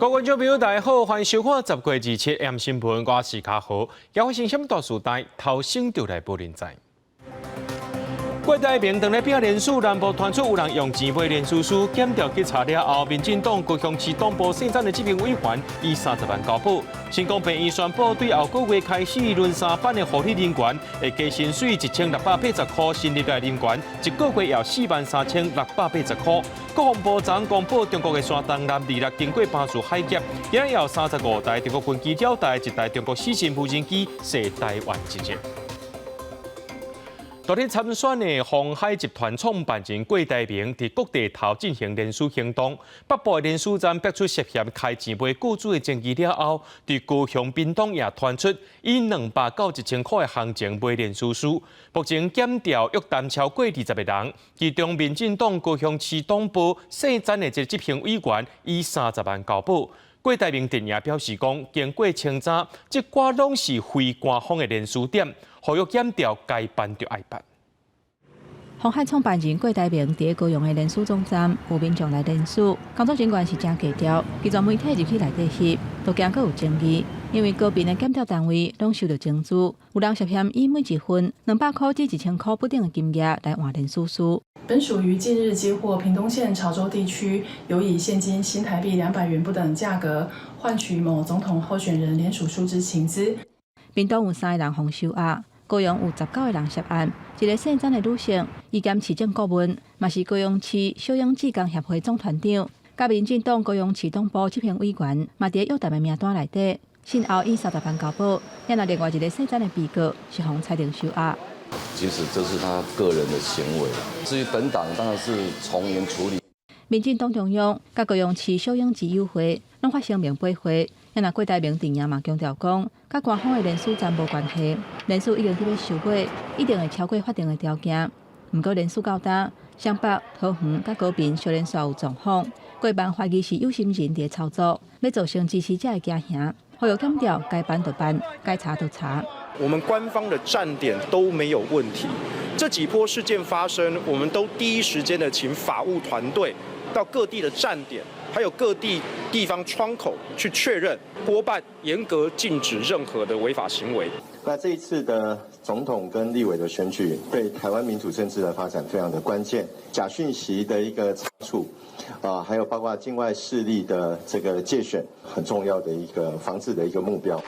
各位觀眾朋友，大家好，歡迎收看十月27 M 新聞，我是卡豪。今發生什麼大事代，頭先就來報恁知。郭台銘當咧拼連署，南部傳出有人用錢買連署書，檢調去查了後，民進黨高雄市黨部姓詹的執行委員以30萬交保。成功病院宣布，對後個月開始輪三班的護理人員，會加薪水1680塊，新入來人員一個月要43,680塊。國防部長公布，中國的山東艦二六經過巴士海峽，今日有35台中國軍機繞台，一台中國死神無人機射台灣一日。昨日參選的鴻海集團創辦人郭台銘，佇各地頭進行聯署行動。北部的聯署站逼出涉嫌開錢買雇主的爭議了後，佇高雄屏東也傳出以200到1000塊的行情買連署書。目前檢調約談超過20個人，其中民進黨高雄市黨部姓詹的這個執行委員以30萬交保。郭台銘陣營表示講，經過清查，這寡攏是非官方的聯署點，呼籲檢調該辦就愛辦。鴻海創辦人郭台銘佇高雄的聯署總站有民眾來聯署，工作人員是誠低調，拒絕媒體入去內底翕，都驚閣有爭議，因為高屏的檢調單位攏收著情資，有人涉嫌以每一份200塊至1000塊不等的金額來換連署書。本署於近日接獲屏東縣潮州地區有以現金新台幣200元不等價格換取某總統候選人聯署書之情資。屏東有三個人予收押，高雄有19個人涉案，一个姓詹的女性，伊兼市政顧問，嘛是高雄市小英志工協會總團長，佮民進黨高雄市黨部執行委員，嘛佇約談的名單內底。訊後以30萬交保，然後另外一个姓詹的被告是予裁定收押。其實這是他個人的行為，至於本黨當然是從嚴處理。民進黨中央佮高雄市小英之友會攏發聲明駁回，然後郭台銘陣營嘛強調講，佮官方的連署站無關係，連署已經佇咧收尾，一定會超過法定的條件。毋過連署到今，雙北、桃園佮高屏小連續有狀況，過萬懷疑是有心人佇操作，欲造成支持者的驚嚇，呼籲檢調該辦就辦，該查就查。我們官方的站點都沒有問題。這幾波事件發生，我們都第一時間的請法務團隊到各地的站點，還有各地地方窗口去確認。國辦嚴格禁止任何的違法行為。那這一次的總統跟立委的選舉，對台灣民主政治的發展非常的關鍵。假訊息的一個查處，啊，還有包括境外勢力的這個介選，很重要的一個防治的一個目標。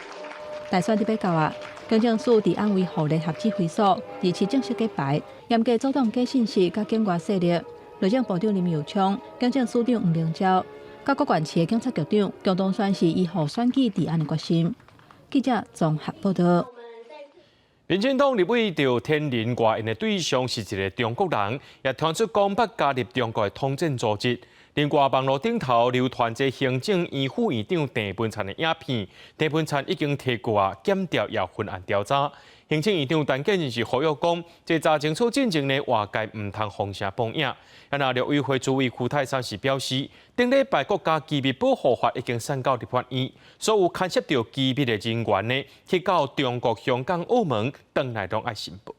大選佇欲到啊，警政署治安維護聯合指揮所27正式揭牌，嚴格阻擋假信息佮境外勢力。內政部長林右昌、警政署長黃明昭、佮各縣市的警察局長共同宣示維護選舉治安的決心。記者綜合報道。民進黨立委趙天麟外傭的對象是一个中國人，也傳出講欲加入中國的統戰組織。另外，網路頂頭流傳這行政院副院長鄭文燦的影片，鄭文燦已經提告啊，檢調也分案調查。行政院長陳建仁是呼籲講，這查清楚進前呢，外界毋通風聲報影。啊，那陸委會主委邱太三是表示，頂禮拜國家機密保護法已經送到立法院，所有牽涉到機密的人員呢，去到中國、香港、澳門，轉來攏愛申報。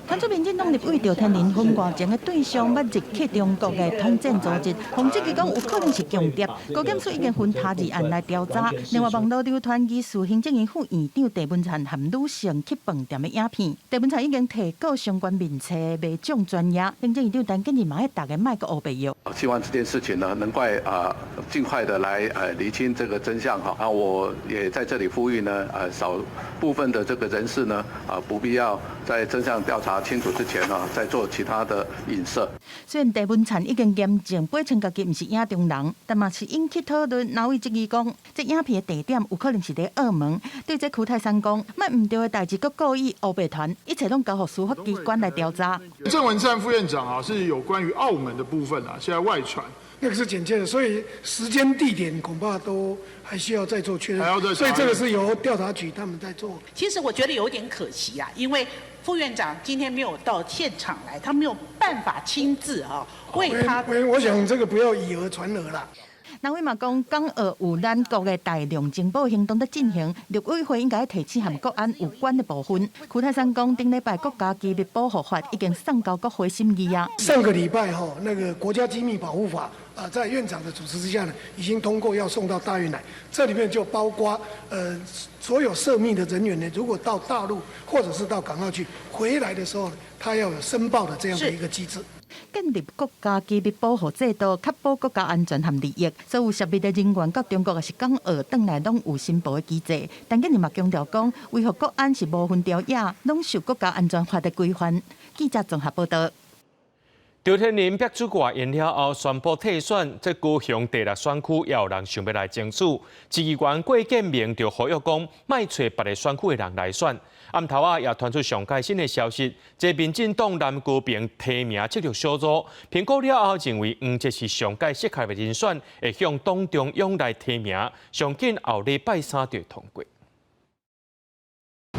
傳出民進黨立委趙天麟婚外情的對象，欲入去中國的統戰組織，予質疑講有可能是共諜，高檢署已經分他二案來調查。另外，網路流傳疑似行政院副院長鄭文燦和女性去飯店的影片，鄭文燦已經提告相關面冊賣獎專頁，行政院長陳建仁嘛欲逐家莫閣烏白蟯。希望這件事情呢，能快啊，盡快的來釐清這個真相哈。啊，我也在這裡呼籲呢，少部分的這個人士呢，啊，不必要在真相調查清楚之前呢，再做其他的影射。雖然鄭文燦已經驗證八成家己毋是影中人，但嘛是引起討論。哪位質疑講，這影片的地點有可能是佇澳門。對這邱太三講，莫毋對的代誌閣故意烏白傳，一切攏交予司法機關來調查。鄭文燦副院長啊，是有關於澳門的部分啊，現在外傳。那個是簡介的，所以時間地點恐怕都還需要再做確認。所以這個是由調查局他們在做。其實我覺得有點可惜啊，因為副院長今天沒有到現場來，他沒有辦法親自啊為他。我想這個不要以訛傳訛啦。藍委嘛講，港澳有咱國的大量情報行動佇進行，陸委會應該提醒和國安有關的部分。邱太三講，頂禮拜國家機密保護法已經送交國會審議啊。上個禮拜哈，那個國家機密保護法啊，在院長的主持之下呢，已經通過要送到大院來。這裡面就包括所有涉密的人員呢，如果到大陸或者是到港澳去，回來的時候，他要有申報的這樣的一個機制。建立國家機密保護制度，確保國家安全和利益。所有涉密的人員，佮中國抑是港澳，轉來攏有申報的機制。陳建仁嘛強調講，維護國安是無分朝野，攏受國家安全法的規範。記者綜合報道。趙天麟逼出外緣了後，宣布退選，這高雄第六選區也有人想欲來爭取。市議員郭建明就呼籲講，莫揣別个選區的人來選。暗頭仔也傳出上蓋新的消息，這民進黨南高平提名策略小組評估了後，認為黃捷是上蓋適合的人選，會向黨中央來提名，上緊後禮拜三就會通過。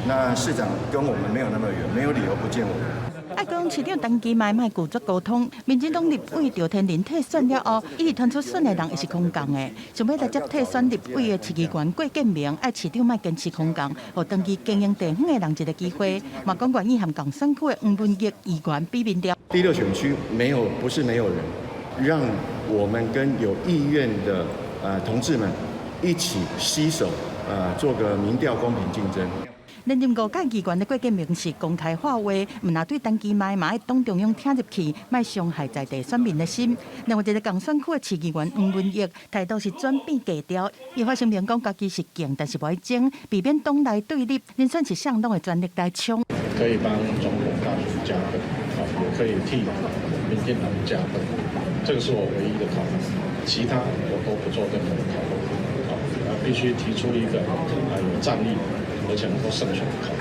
那市長跟我們沒有那麼遠，沒有理由不見我們。愛講市長陳其邁莫拒絕溝通，民進黨立委趙天麟退選了後，伊傳出選的人也是空降的，想欲來接替選立委的市議員郭建明，愛市長莫堅持空降，予長期經營地方的人一個機會。嘛講願意和仝選區的黃文益議員比民調。第六選區沒有，不是沒有人，讓我們跟有意願的同志們一起攜手，做個民調公平競爭。連任五屆議員的郭建明是公開喊話，毋但對陳其邁嘛愛黨中央聽入去，莫傷害在地選民的心。另外一个仝選區的市議員黃文益態度是轉變低調，伊發聲明講家己是競，但是無愛爭，避免黨內對立，人選是啥攏會全力來衝。可以幫總統大選加分，也可以替民進黨加分，這個是我唯一的考量，其他我都不做任何的考慮。啊，必須提出一個啊有戰力，而且能夠勝選的考量。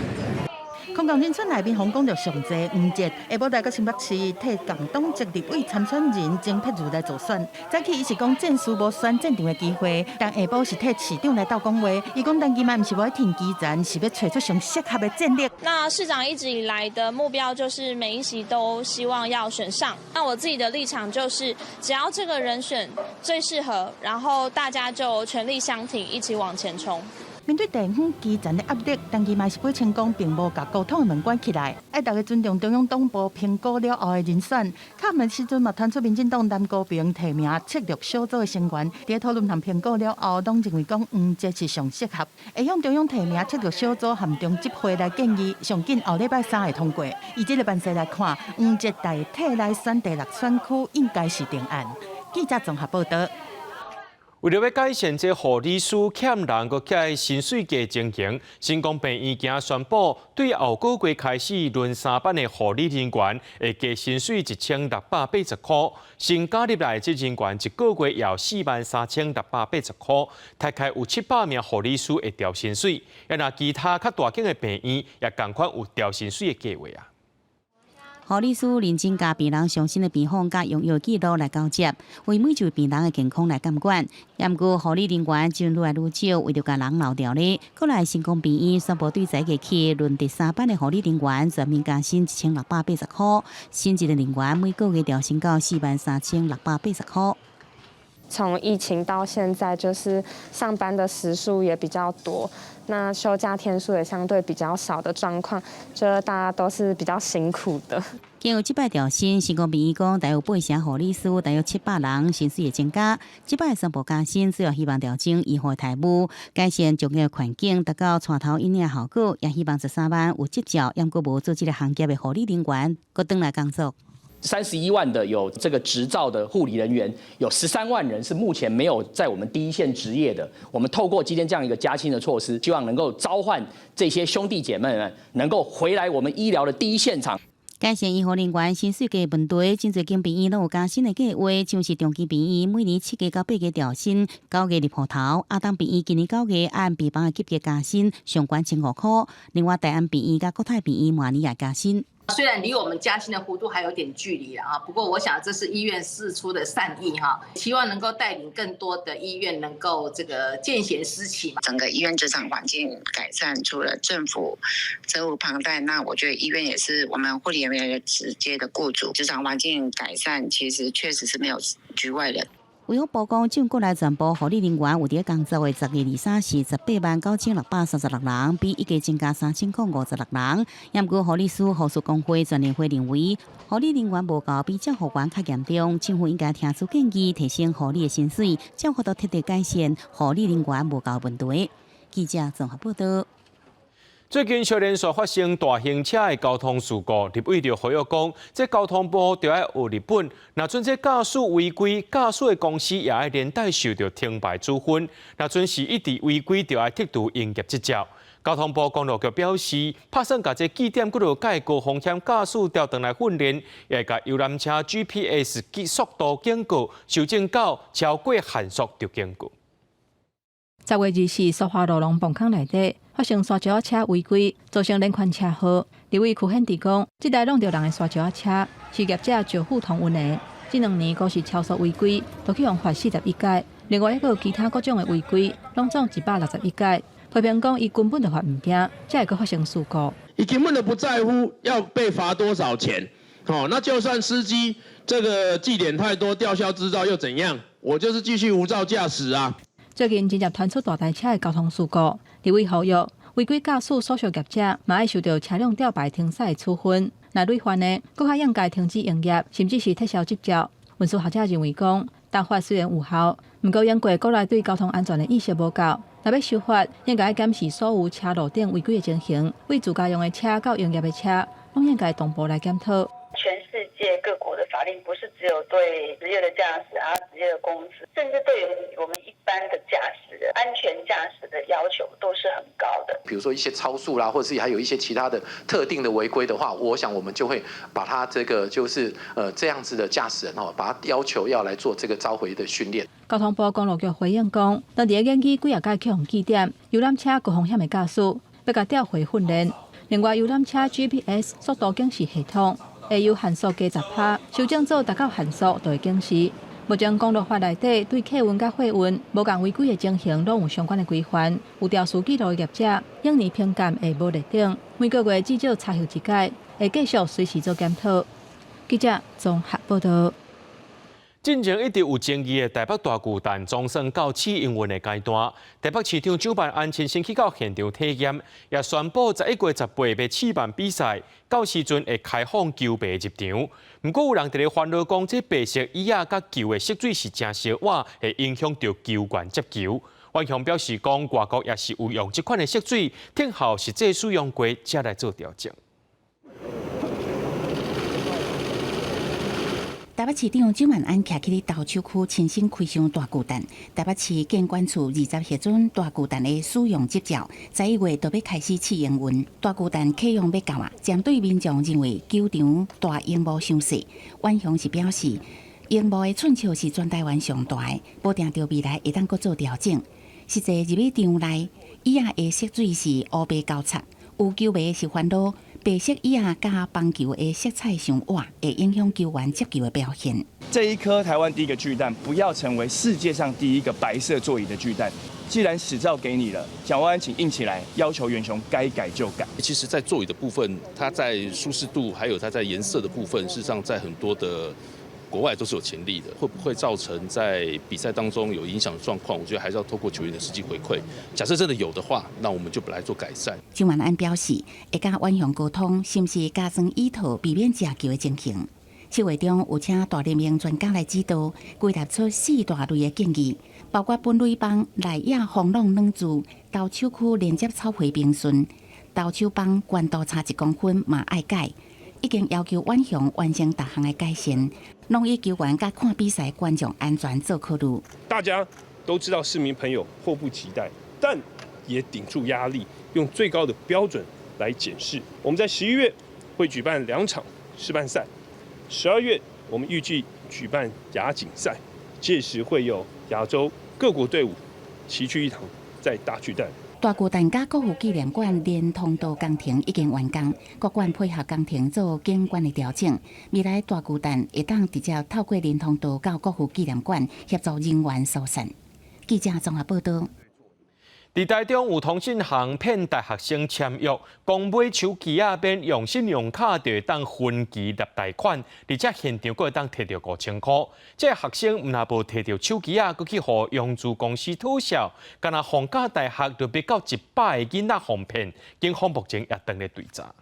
空降人選內面，風講著上濟黃捷，下晡來到新北市替共黨籍立委參選人曾佩如來助選。早起伊是講戰士無選戰場的機會，但下晡是替市長來鬥講話。伊講陳其邁毋是無愛挺基層，是欲揣出上適合的戰略。那市長一直以來的目標就是每一席都希望要選上。那我自己的立場就是，只要這個人選最適合，然後大家就全力相挺，一起往前衝。面對地方基層的壓力，陳其邁是表清講，並無共溝通的門關起來，愛大家尊重中央黨部評估了後的人選。敲門時陣嘛，傳出民進黨南高平提名策略小組的成員，佇討論和評估了後，攏認為講黃捷是上適合，會向中央提名策略小組和中執會來建議，上緊後禮拜三會通過。以這個辦勢來看，黃捷代替來選第六選區應該是定案。記者綜合報道。為著欲改善這護理師欠人，閣起薪水低情形，新光病院今宣布，對後個月開始，輪三班的護理人員會加薪水1680塊。新加入來這人員一個月要43,680塊，大概有700名護理師會調薪水。啊若其他較大間的病院也仝款有調薪水的計劃啊。護理師認真共病人上新的病況佮用藥記錄來交接，為每一位病人的健康來監管。毋過護理人員就愈來愈少，為著共人留牢咧，閣來新光病院宣布對十一月起，輪值三班的護理人員全面加薪1680塊，新入的人員每個月調薪到43,680塊。從疫情到現在，就是上班的時數也比較多，那休假天數也相對比較少的狀況，就大家都是比較辛苦的。經過這擺調薪，新光病院講，大約八成護理師，大約700人薪水會增加。這擺宣布加薪，主要希望調整醫護待遇，改善就業環境，達到帶頭引領效果，也希望13萬有執照，猶閣無做這个行業的護理人員，閣轉來工作。 31萬的有這個執照的護理人員，有13萬人是目前沒有在我們第一線執業的。我們透過今天這樣一個加薪的措施，希望能夠召喚這些兄弟姐妹們能夠回來我們醫療的第一現場。改善醫護人員薪水低問題，真濟間病院攏有加薪的計劃，像是長期病院每年7個到8個調薪，9月入戶頭；亞東病院今年9月按病房的級別加薪，上懸1500塊。另外，大安病院佮國泰病院明年也加薪。雖然離我們加薪的幅度還有點距離啊，不過我想這是醫院釋出的善意哈，希望能夠帶領更多的醫院能夠這個見賢思齊嘛。整個醫院職場環境改善，除了政府責無旁貸，那我覺得醫院也是我們護理人員的直接的僱主。職場環境改善，其實確實是沒有局外人。衛福部講，政國內全部護理人員有佇工作的10月23是189,636人，比一月增加3056人。毋過護理師護士公會全聯會認為，護理人員無夠比照護員較嚴重，政府應該聽取建議，提升護理的薪水，才有法度徹底改善護理人員無夠問題。記者綜合報道。最近小連續發生大型車的交通事故，立委就呼籲講，這交通部著愛學日本，若准這駕駛違規，駕駛的公司也愛連帶受著停牌處分；若准是一直違規，就愛剔除營業執照。交通部公路局表示，拍算共這記點幾落蓋高風險駕駛調轉來訓練，也會共遊覽車 GPS 速度警告修正到超過限速就警告。 10月24，蘇花路龍磅空內底發生沙石仔車違規，造成連環車禍。立委柯顯智講，這台挵著人的沙石仔車是業者石富通運的，這2年閣是超速違規，都去予罰41改。另外一個其他各種的違規，攏總161改。批評講，伊根本就罰毋驚，才會閣發生事故。伊根本就不在乎要被罰多少錢，哦，那就算司機這個記點太多，吊銷執照又怎樣？我就是繼續無照駕駛啊。最近真濟傳出大台車的交通事故，立委呼籲違規駕駛所屬業者，嘛愛受著車輛吊牌停駛的處分。若累犯的，閣較應該停止營業，甚至是撤銷執照。運輸學者認為講，重罰雖然有效，毋過因過國內對交通安全的意識無夠，若欲修法，應該檢視所有車路頂違規的情形，對自家用的車到營業的車，攏應該同步來檢討。全世界各國的法令不是只有對職業的駕駛啊、職業的公司，甚至對於我們一般的駕駛人安全駕駛的要求都是很高的。比如說一些超速啦，或者是還有一些其他的特定的違規的話，我想我們就會把他這個就是這樣子的駕駛人哦，把他要求要來做這個召回的訓練。交通部公路局回應講，當地研究幾若改去予記點，遊覽車高風險的駕駛，欲共調回訓練。另外，遊覽車 GPS 速度警示系統會由限速加10趴，修正做達到限速就會警示。目前公路法內底對客運佮貨運無仝違規的情形，攏有相關的規範。有肇事記錄的業者，永年評鑑會無列頂，每個月至少查核一改，會繼續隨時做檢討。記者綜合報道。進前一直有爭議的台北大巨蛋，總算到試營運的階段。台北市長蔣萬安親身去到現場體驗，也宣布11月18欲試辦比賽，到時陣會開放球迷入場。毋過有人佇咧煩惱講，這白色椅仔佮球的色水是誠相倚，會影響著球員接球。遠雄表示講，外國也是有用這款的色水，等候實際使用過才來做調整。台北市長蔣萬安徛佇咧頭手區親身開箱大巨蛋。台北市建管處20核准大巨蛋的使用執照，11月就欲開始試營運。大巨蛋啟用欲到啊，針對民眾認為球場大螢幕傷細，遠雄是表示，螢幕的寸尺是全台灣上大的，保定著未來會當閣做調整。實際入去場內，椅仔的色水是烏白交錯，有球迷是煩惱。白色椅仔佮棒球的色彩相倚，會影響球員接球的表現。這一顆台灣第一個巨蛋，不要成為世界上第一個白色座椅的巨蛋。既然執照給你了，蔣萬安請硬起來，要求遠雄該改就改。其實，在座椅的部分，它在舒適度，還有它在顏色的部分，事實上在很多的國外都是有潛力的。會不會造成在比賽當中有影響的狀況？我覺得還是要透過球員的實際回饋。假設真的有的話，那我們就來做改善。蔣萬安表示，會佮遠雄溝通，是毋是加裝椅套，避免食球的情形。7月中有請大聯盟專家來指導，歸納出四大類的建議，包括本壘棒內野防狼軟柱、投手區連接草皮平順、投手棒懸度差1公分嘛愛改。已經要求遠雄完成逐項的改善，攏以球員佮看比賽觀眾安全做考慮。大家都知道市民朋友迫不及待，但也頂住壓力，用最高的標準來檢視。我們在11月會舉辦兩場試辦賽，12月我們預計舉辦亞錦賽，屆時會有亞洲各國隊伍齊聚一堂，在大巨蛋。大巨蛋佮國父紀念館連通道工程已經完工，各館配合工程做景觀的調整。未來大巨蛋會當直接透過連通道到國父紀念館協助人員疏散。記者綜合報道。佇台中有通訊行騙大學生簽約，講買手機仔免用信用卡就會當分期納貸款，而且現場閣會當提著5000箍。這個學生毋但無提著手機仔，閣去予融資公司取笑，敢若逢甲大學就欲到100个囡仔予騙，警方目前也當咧追查。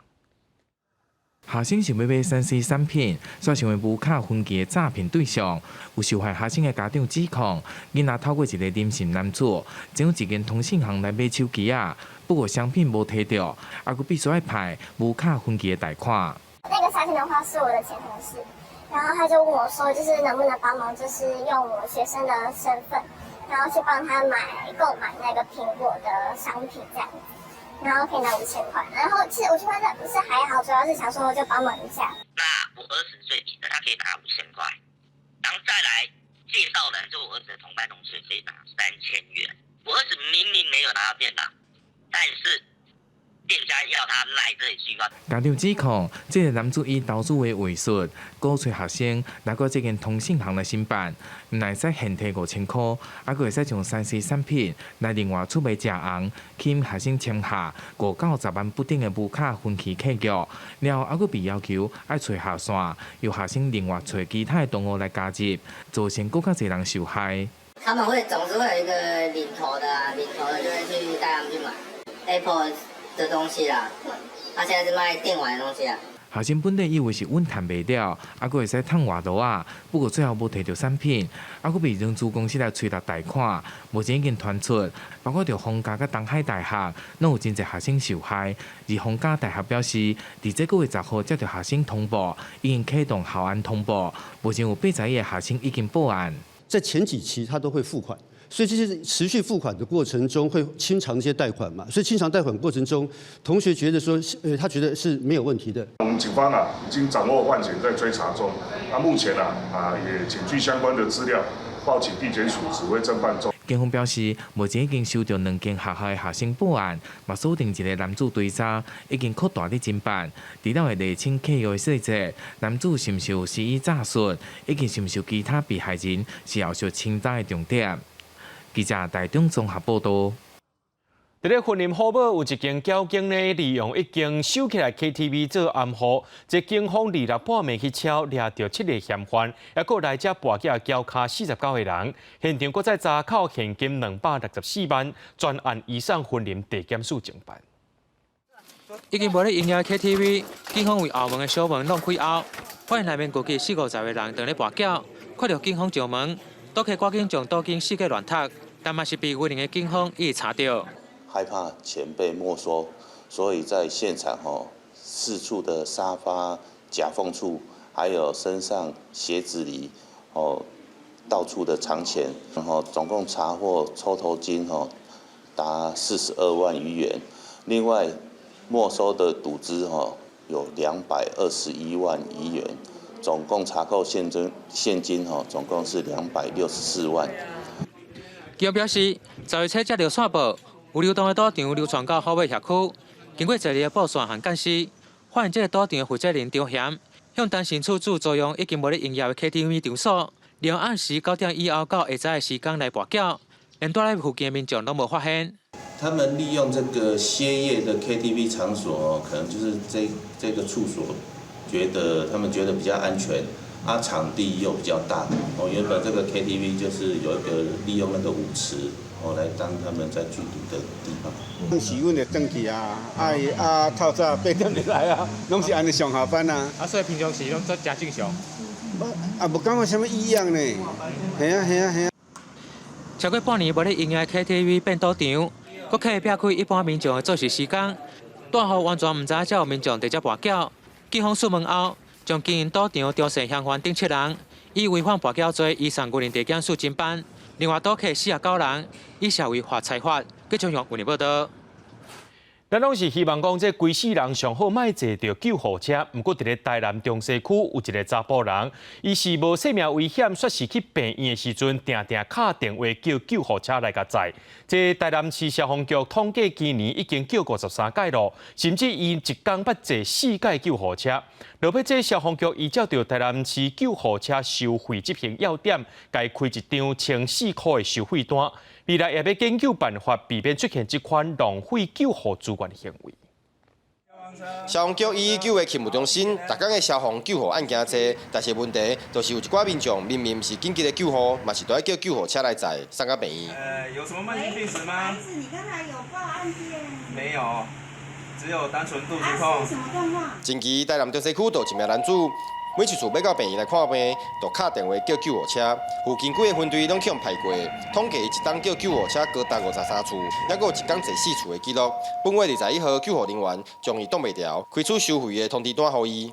學生想欲買3C 產品，煞成為無卡分期的詐騙對象。有受害學生的家長指控，囡仔透過一个林姓男子，進入一間通訊行來買手機仔，不過商品無提著，猶閣必須愛拍無卡分期的貸款。那個詐騙的話是我的前同事，然後他就問我說，就是能不能幫忙，就是用我學生的身份，然後去幫他買購買那個蘋果的商品這樣子。然後可以拿5000塊，然後其實5000塊這是還好，主要是想說就幫忙一下。那我兒子最低的，他可以拿5000塊，然後再來介紹人，就我兒子的同班同學可以拿3000元。我兒子明明沒有拿到電腦，但是店家要他賴這一句話。家長指控，這个男子以投資的話術，鼓吹學生來到這間通訊行來申辦，毋但會使現提5000箍，猶閣會使將3C 產品來另外出賣誠紅，吸引學生簽下5到10萬不等的無卡分期契約，了後猶閣被要求愛揣下線，由學生另外揣其他的同學來加入，造成閣較濟人受害。他們會總是會有一個領頭的啊，領頭的就會去帶他們去買 Apple 的東西啦，他現在是賣電玩的東西啊。學生本底以為是穩趁袂了，猶閣會使趁活路仔，不過最後無提著產品，猶閣被融資公司來催納貸款，目前已經傳出，包括著逢甲佮東海大學，攏有真濟學生受害。而逢甲大學表示，佇這個月10號接著學生通報，已經啟動校安通報，目前有81個學生已經報案。在前幾期他都會付款。所以這些持續付款的過程中，會清償這些貸款嘛？所以清償貸款過程中，同學覺得說，他覺得是沒有問題的。我們警方啊，已經掌握案情，在追查中。那目前啊，也檢具相關的資料，報請地檢署指揮偵辦中。警方表示，目前已經收著兩間學校的學生報案，嘛鎖定一個男子追查，已經擴大咧偵辦。除了會釐清契約的細節，男子是毋是有施以詐術，以及是毋是有其他被害人，是後續偵查的重點。記者台中綜合報導。佇咧雲林虎堡有一間繳警呢，利用一間收起來 KTV 做掩護，這警方2日半暝去抄，掠著七个嫌犯，猶閣來遮跋筊繳跤49个人，現場閣再查扣現金264萬，全案移送雲林地檢署偵辦。已經無咧營業 KTV，警方為後門的小門弄開後，發現內面估計四五十个人佇咧跋筊，看著警方上門，賭客趕緊將賭金四界亂踢，但嘛是被雲林的警方一查著。害怕錢被沒收，所以在現場吼四處的沙發夾縫處，還有身上鞋子裡哦到處的藏錢，然後總共查獲抽頭金吼達42萬餘元，另外沒收的賭資吼有221萬餘元，總共查扣現金吼總共是264萬。警方表示，10月初接著線報，有流動的賭場流傳到虎尾轄區，經過濟日的布線和監視，發現這個賭場的負責人張賢，向單身處主租用已經無咧營業的 KTV 場所，利用暗時9點以後到下早的時間來跋筊，連蹛咧附近的民眾攏無發現。他們利用這個歇業的 KTV 場所，可能就是這個處所，覺得他們覺得比較安全，啊，場地又比較大。哦，原本這個 KTV 就是有一個利用那個舞池，哦，來當他們在聚賭的地方。時阮會轉去啊，啊伊啊透早8點就來啊，攏是按呢上下班啊。啊，所以平常時攏做誠正常。啊，無感覺啥物異樣呢？係啊係啊係啊。超過半年無咧營業的 KTV 變賭場，閣刻意避開一般民眾的作息時間，綴予完全毋知影遮有民眾佇遮跋筊。警方訊問後，將經營賭場張姓嫌犯等七人，以違反跋筊罪移送雲林地檢署偵辦。另外，賭客49人以涉違法裁罰。繼續用雲林報導。咱攏是希望講，這規世人上好莫坐著救護車。毋過，佇咧台南中西區有一个查埔人，伊是無生命危險，煞是去病院的時陣，定定敲電話叫救護車來共載。這台南市消防局統計，今年已經叫53擺囉，甚至伊一工捌坐四擺救護車。落尾，這消防局依照著台南市救護車收費執行要點，共伊開一張1400箍的收費單。未來也欲研究辦法，避免出現這款浪費救護資源行為。消防局119的勤務中心，逐工的消防救護案件濟，但是問題就是有一寡民眾明明毋是緊急的救護，嘛是都愛叫救護車來載送到病院。有什麼慢性病史嗎？你剛才有報案件？沒有，只有單純肚子痛。什麼狀況？近期台南中西區就一名男子，每一次欲到病院來看病，就敲電話叫救護車。附近幾个分隊攏去予排過，統計一冬叫救護車高達53次，猶閣有一工坐四次的記錄。本月21號，救護人員將伊擋袂牢，開出收費的通知單予伊。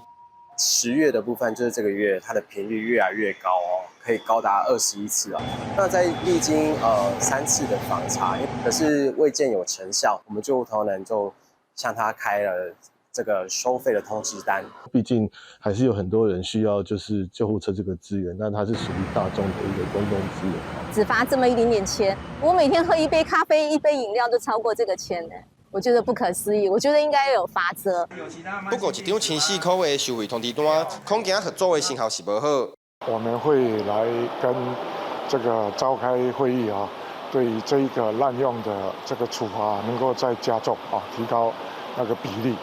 10月的部分就是這個月，它的頻率越來越高哦，可以高達21次哦。那在歷經3次的訪查，可是未見有成效，我們救護同仁就向他開了這個收費的通知單。畢竟還是有很多人需要就是救護車這個資源，那它是屬於大眾的一個公共資源。只罰這麼一點點錢，我每天喝一杯咖啡、一杯飲料都超過這個錢呢，我覺得不可思議。我覺得應該有罰則。不過一張1004塊的收費通知單，恐驚合作的成效是無好。我們會來跟這個召開會議啊，對於這一個濫用的這個處罰能夠再加重啊，提高那個比例。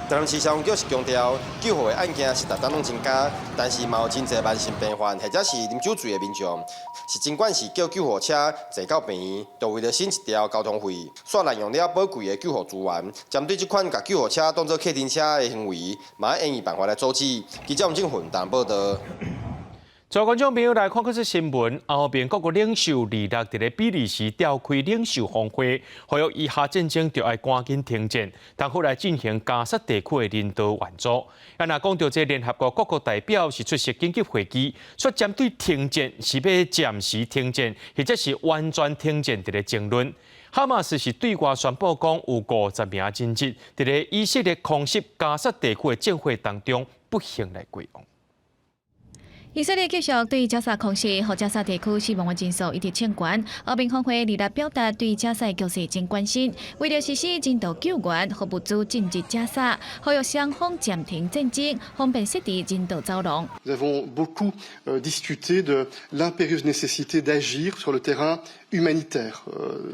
台南市消防局是強調，救護的案件是逐冬攏增加，但是嘛有真濟慢性病患或者是啉酒醉的民眾，是盡管是叫救護車載到病院，就為著省一條交通費，煞濫用了寶貴的救護資源。針對這款共救護車當作客廳車的行為，嘛愛研議辦法來阻止。記者吳正雲台南報導。各位觀眾朋友來看，這則新聞，歐盟各國領袖二六佇咧比利時召開領袖峰會，呼籲以哈戰爭著愛趕緊停戰，通好來進行加薩地區的人道援助。啊，若講著這聯合國各國代表是出席緊急會議，說針對停戰是欲暫時停戰，或者是完全停戰佇咧爭論。哈馬斯是對外宣布講有50名人質，佇咧以色列空襲加薩地區的戰火當中不幸來歸往。以色列繼續對加薩空襲，予加薩地區死亡的人數一直衝懸。歐盟峰會二六表達對加薩局勢真關心，為著實施人道救援予物資進入加薩，呼籲雙方暫停戰爭，方便設置人道走廊。 Nous avons beaucoup discuté de l'impérieuse nécessité d'agir sur le terrain humanitaire.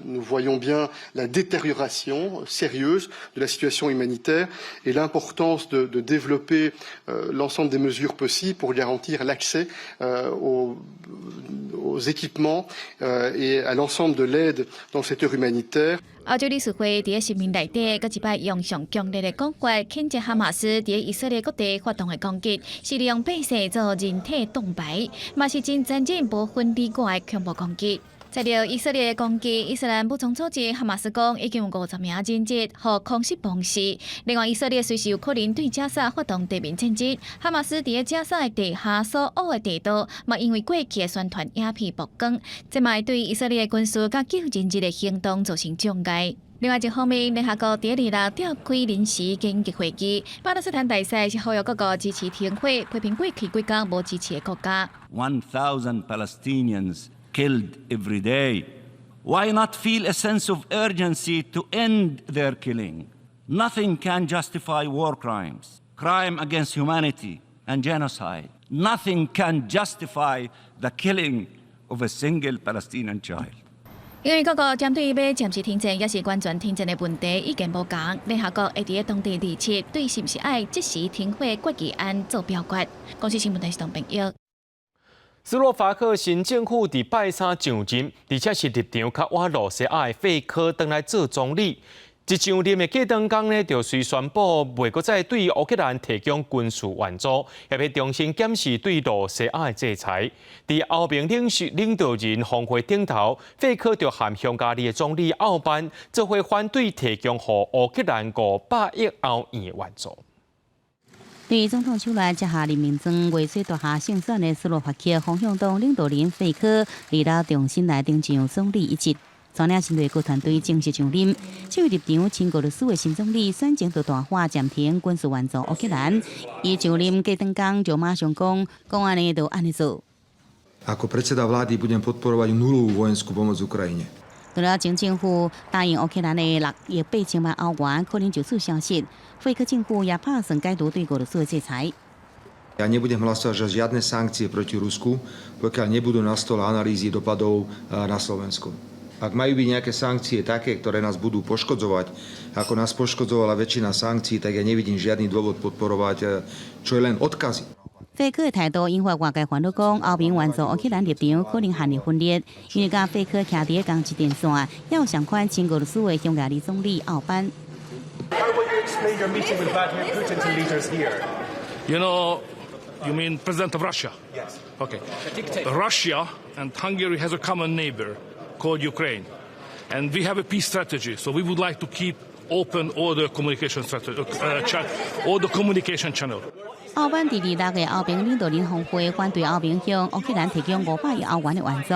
Nous voyons bien la détérioration sérieuse de la situation humanitaire et l'importance de développer l'ensemble des mesures possibles pour garantir l'accès aux équipements et à l'ensemble de l'aide dans le secteur humanitaire. 歐洲理事會佇聲明內底，閣一擺用上強烈的講法，譴責哈馬斯佇以色列各地發動的攻擊，是利用百姓做人體盾牌，嘛是真殘忍、無分你我的恐怖攻擊。在著以色列的攻擊，伊斯蘭武裝組織哈馬斯講已經有50名人質予空襲崩死。另外，以色列隨時有可能對加薩發動地面戰爭。哈馬斯佇咧加薩的地下所挖的地道，嘛因為過去的宣傳影片曝光，這嘛會對以色列軍事佮救人質的行動造成障礙。另外一方面，聯合國佇二六召開臨時緊急會議，巴勒斯坦大使是呼籲各國支持停火，批評過去幾工無支持的國家。 1,000 Palestinians killed every day. Why not feel a sense of urgency to end their killing? Nothing can justify war crimes, crime against humanity, and genocide. Nothing can justify the killing of a single Palestinian child. 因為各國針對欲暫時停戰，抑是完全停戰的問題意見無仝，聯合國會佇當地27對是毋是愛即時停火決議案做表決。公視新聞電視董朋友。斯洛伐克新政府佇拜三上任，而且是立場較倚露西亞的費科轉來做總理。一上任的隔當工呢，就隨宣布袂閣再對烏克蘭提供軍事援助，也欲重新檢視對露西亞的制裁。佇歐盟領袖領導人峰會頂頭，費科就和匈牙利的總理奧班做伙反對提供予烏克蘭500億歐元的援助。對總統手內接下任命狀，未說奪下勝選的斯洛伐克風向黨領導人費科，二六重新來登上總理一職。率領新內閣團隊正式上任，這位立場親俄羅斯的新總理選前就大喊暫停軍事援助烏克蘭。伊上任隔當工就馬上講，講按呢就按呢做。 Ako predseda vlády budem podporovať nulovú vojenskú pomoc Ukrajine。除了前政府答應烏克蘭的6億8千萬歐元可能就此消失，費科政府也拍算解除對俄羅斯的制裁。 Ja nebudem hlasovať za žiadne sankcie proti Rusku, pokiaľ nebudú na stole analýzy dopadov na Slovensko. Ak majú byť nejaké sankcie také, ktoré nás budú poškodzovať, ako nás poškodzovala väčšina sankcií, tak ja nevidím žiadny dôvod podporovať čo je len odkazy. 費克的態度引發外界煩惱，講歐盟援助烏克蘭立場可能陷入分裂，因為佮費克徛佇仝一陣線，也有相款親俄羅斯的匈牙利總理奧班。 How will you explain your meeting with Vladimir Putin to leaders here? You mean President of Russia? Yes. Okay. Russia and Hungary has a common neighbor called Ukraine. And we have a peace strategy, so we would like to keep open all the communication strategy, all the communication channel. 奧班佇二六个歐盟領導人峰會反對歐盟向烏克蘭提供500億歐元的援助。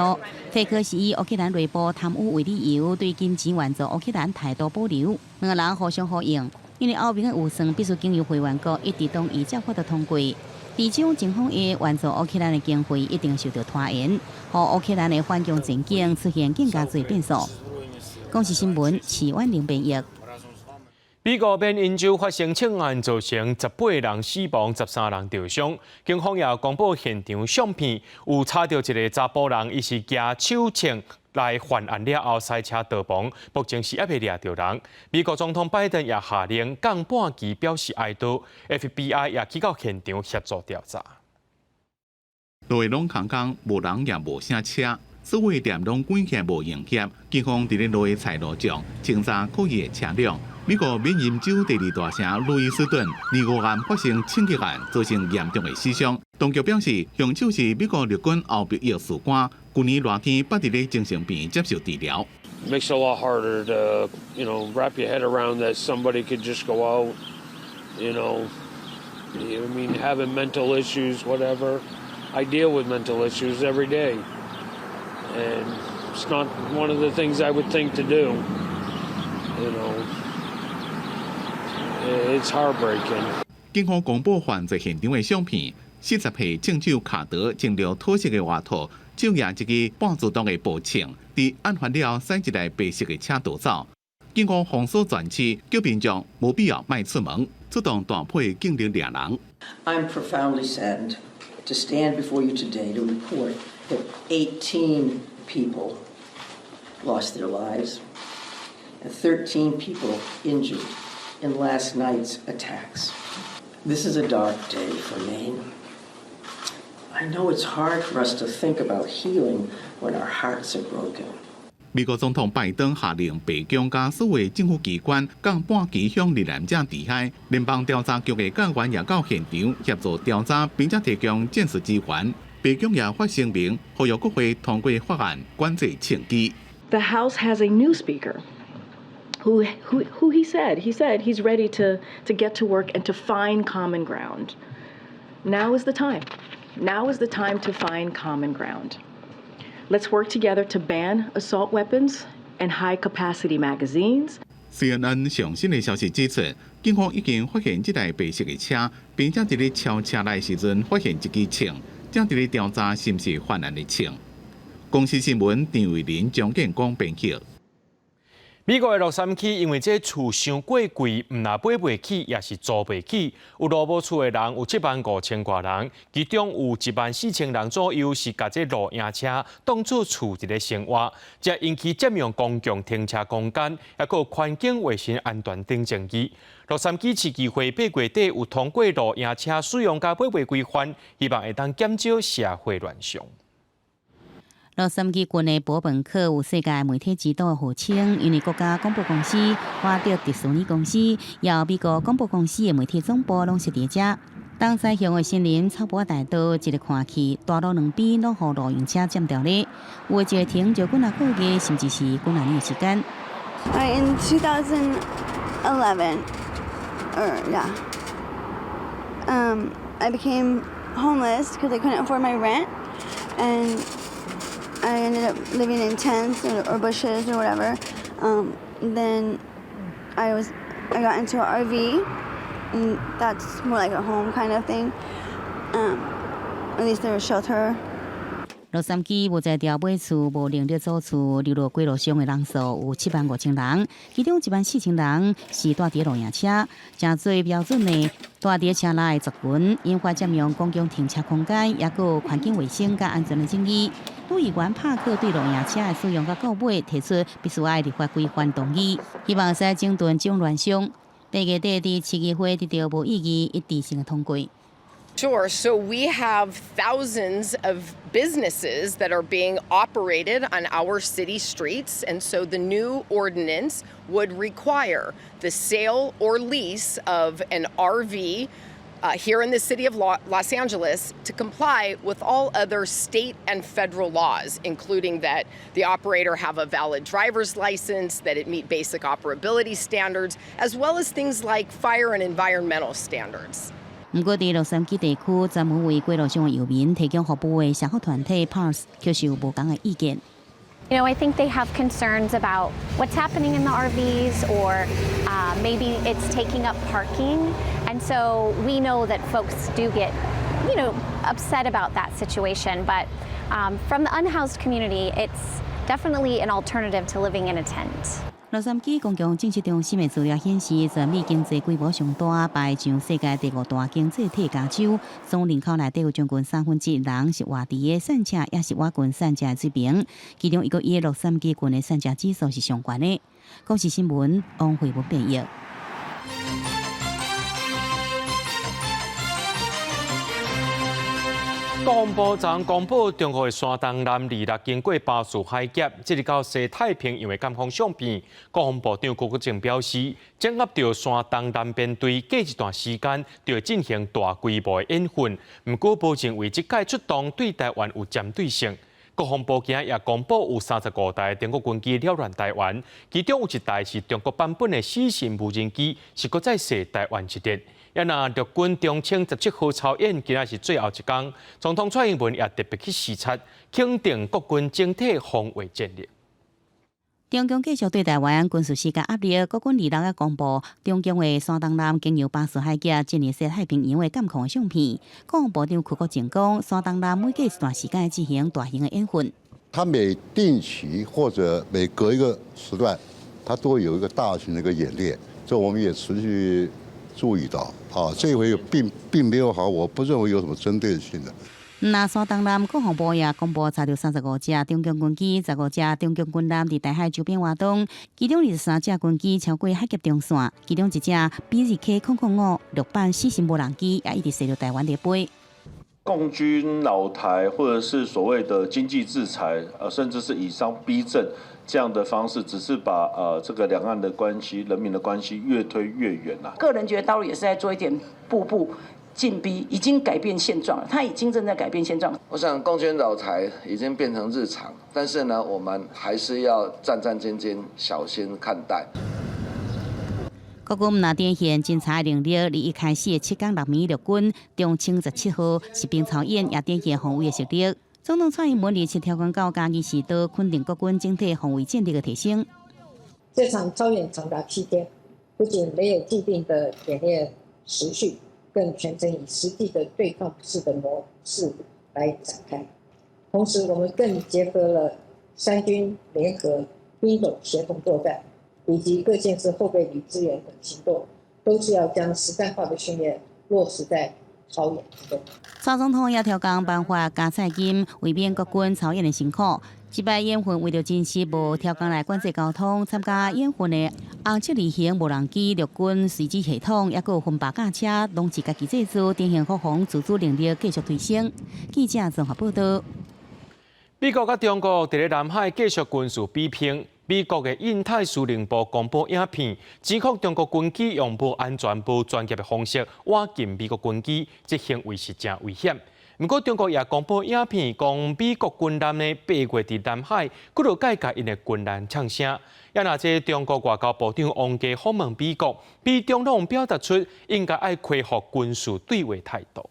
費克是以烏克蘭內部貪污為理由，對金錢援助烏克蘭態度保留。兩个人互相呼應，因為歐盟的預算必須經由會員國一致同意才法度通過。這種情況下，援助烏克蘭的經費一定受到拖延，予烏克蘭的反攻前景出現更加濟變數。公視新聞，徐婉玲編譯。美國緬因州發生槍案，造成18人死亡，13人受傷。警方也公布現場相片，有查著一个查埔人，伊是舉手槍來犯案了後，駛車逃亡，目前是猶未掠著人。美國總統拜登也下令降半旗表示哀悼，FBI 也去到現場協助調查。路攏空空，無人也無啥車，所有店攏關起來無營業。警方佇咧路的菜路上清查可疑的車輛。美國緬因州第二大城路易斯頓，25暗發生槍擊案，造成嚴重的死傷。當局表示，兇手是美國陸軍後備役士官，舊年熱天捌佇咧精神病院接受治療。 Makes it a lot harder to wrap your head around that somebody could just go out. I mean, having mental issues, whatever. I deal with mental issues every day, and it's not one of the things I would think to do. It's heartbreaking. 警方公布犯罪現場的相片，40歲槍手卡德穿著土色的外套，手舉一支半自動的步槍，佇案發了後駛一台白色的車逃走。警方封鎖全市，叫民眾無必要莫出門，出動大批警力掠人。 I'm profoundly saddened to stand before you today to report that 18 people lost their lives and 13 people injured in last night's attacks. This is a dark day for Maine. I know it's hard for us to think about healing when our hearts are broken. 美國總統拜登下令白宮佮所有政府機關降半旗向罹難者致哀。聯邦調查局的幹員也到現場協助調查，並且提供戰術支援。白宮也發聲明，呼籲國會通過法案管制槍支。 The House has a new speaker who he said he's ready to get to work and to find common ground. Now is the time. Now is the time to find common ground. Let's work together to ban assault weapons and high capacity magazines. CNN 上新的消息指出，警方已經發現這台白色的車，並且佇咧抄車內時陣發現一支槍，正佇咧調查是毋是犯案的槍。公視新聞張慧玲、張建光編輯。美國的洛杉磯因為這厝傷過貴，毋但買袂起，也是租袂起。有路無厝的人有7萬5千外人，其中有1萬4千人左右是共這露營車當做厝佇咧生活，這引起佔用公共停車空間，抑閣有環境衛生安全等爭議。洛杉磯市議會8月底有通過露營車使用佮買賣規範，希望會當減少社會亂象。洛杉磯郡的伯本克有世界媒體之都的號稱，因為國家廣播公司、華特迪士尼公司，也有美國廣播公司的媒體總部攏設佇遮。東西向的森林草坡大道，一个看去，大路兩邊攏予露營車佔著咧，有的一个停就幾若個月，甚至是幾若年的時間。 In 2011, or yeah, I became homeless because I couldn't afford my rent, and I ended up living in tents or bushes or whatever. Then I got into an RV, and that's more like a home kind of thing. At least there was shelter. 洛杉磯無才調買厝、無能力租厝、流落街路上的人數有7萬5千人，其中1萬4千人是蹛佇露營車，誠做標準的蹛佇車內的族群，引發佔用公共停車空間，抑閣有環境衛生佮安全的爭議。女議員帕克對露營車的使用佮購買提出必須愛立法規範動議，希望會使整頓這種亂象。8月底佇市議會得到無異議一致性的通過。 Sure. So we have thousands of businesses that are being operated on our city streets. And so the new ordinance would require the sale or lease of an RV here in the city of Los Angeles to comply with all other state and federal laws, including that the operator have a valid driver's license, that it meet basic operability standards, as well as things like fire and environmental standards. 毋過，佇洛杉磯地區專門為街路上的遊民提供服務的社福團體 PARS 卻是有無仝的意見。 I think they have concerns about what's happening in the RVs, or maybe it's taking up parking. And so we know that folks do get upset about that situation. But from the unhoused community, it's definitely an alternative to living in a tent. 洛杉磯公共政策中心的資料顯示，全美經濟規模上大、排上世界第五大經濟體加州，總人口內底有將近1/3人是活佇咧散赤，抑是倚近散赤的水平。其中一個以洛杉磯郡的散赤指數是上懸的。公視新聞王慧文編譯。國防部昨公布，中國的山東艦二六經過巴士海峽，這個到西太平洋的監控相片。國防部長郭國正表示，掌握著山東艦編隊，過一段時間就會進行大規模的演訓。毋過，無認為這擺出動對台灣有針對性。國防部今也公布有35台中國軍機擾亂台灣，其中有一台是中國版本的死神無人機，是閣再射台灣一日。啊若陸軍中槍17號操演，今仔是最後一工。總統蔡英文也特別去視察，肯定國軍整體防衛戰力。中共繼續對台灣軍事施加壓力，國軍二六仔公布中共的山東艦經由巴士海峽進入西太平洋的監控相片。國防部長柯國正講，山東艦每隔一段時間進行大型的演訓。他每定期或者每隔一個時段，他都會有一個大型的一個演練，這我們也持續注意到。啊，這回並沒有好，我不認為有什麼針對性的。那山東艦國防部也公布查著35隻中共軍機、15隻中共軍艦佇台海周邊活動，其中23隻軍機超過海峽中線，其中一隻 BZK-005陸版死神無人機也一直射著台灣佇飛。共軍擾台，或者是所謂的經濟制裁，甚至是以商逼政這樣的方式，只是把這個兩岸的關係、人民的關係越推越遠啦。個人覺得大陸也是在做一點步步進逼，已經改變現狀了，他已經正在改變現狀。我想共軍擾台已經變成日常，但是呢，我們還是要戰戰兢兢、小心看待。國軍若展現偵查能力，佇一開始的7工6暝，陸軍中槍17號實兵操演，也展現防衛的實力。總統蔡英文27調講到嘉義市都肯定國軍整體防衛戰力的提升。這場操演長達7天，不僅沒有既定的演練時序，更全程以實際的對抗式的模式來展開。同時，我們更結合了三軍聯合、兵種協同作戰，以及各縣市後備旅支援等行動，都是要將實戰化的訓練落實在操演之中。蔡總統也調工頒發加菜金，為免國軍操演的辛苦。這擺演訓為著真實，無調工來管制交通，參加演訓的紅色二型無人機、陸軍隨機系統，抑閣有分白甲車，攏是家己製作，展現國防自主能力繼續提升。記者綜合報道。美國佮中國佇咧南海繼續軍事比拼。美國的印太司令部公布影片，指控中國軍機用無安全、無專業的方式倚近美國軍機，這行為是誠危險。毋過中國也公布影片，講美國軍艦呢八月佇南海，幾落擺共𪜶的軍艦嗆聲。啊若這中國外交部長王毅訪問美國，美中攏表達出應該愛恢復軍事對話態度。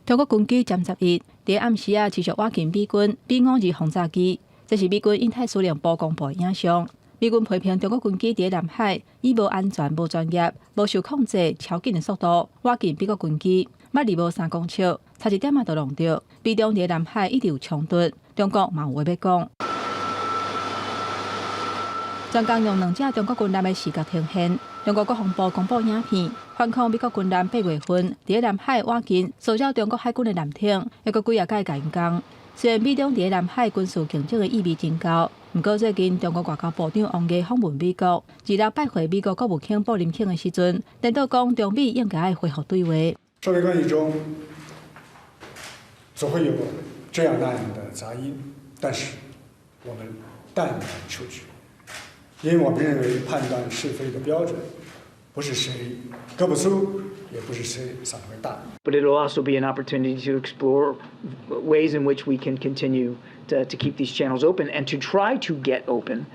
中國軍機殉11佇暗時仔持續倚近美軍 B-52轟炸機。這是美軍印太司令部公布的影像。美軍批評中國軍機佇南海以無安全、無專業、無受控制、超緊的速度倚近美國軍機，捌離無3公尺，差一點仔就挵著。美中佇南海一直有衝突，中國嘛有話欲講。專工用兩隻中國軍艦的視覺呈現，中國國防部公布影片，反控美國軍艦8月份佇南海倚近騷擾中國海軍的艦艇，猶閣幾仔擺共𪜶講。雖然美中佇南海軍事競爭的意味真高，毋過最近中國外交部長王毅訪問美國，二六拜會美國國務卿布林肯的時陣，顛倒講中美應該愛恢復對話。雙邊關係中總會有這樣那樣的雜音，但是我們淡然處之。因為我們認為判斷是非的標準，不是誰胳膊粗，也不是誰嗓門大。 But it'll also be an opportunity to explore ways in which we can continue to keep these channels open and to try to get open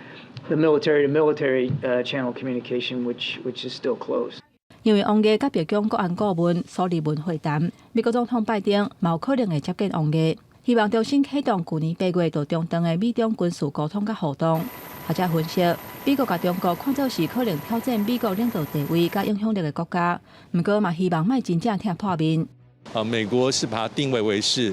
the military to military channel communication, which is still closed. 因為王毅佮白宮國安顧問蘇利文會談，美國總統拜登嘛有可能會接見王毅，希望重新啟動舊年8月就中斷的美中軍事溝通佮互動。學者分析，美國共中國看做是可能挑戰美國領導地位佮影響力的國家，毋過嘛希望莫真正踢破面。啊，美國是把它定位為是，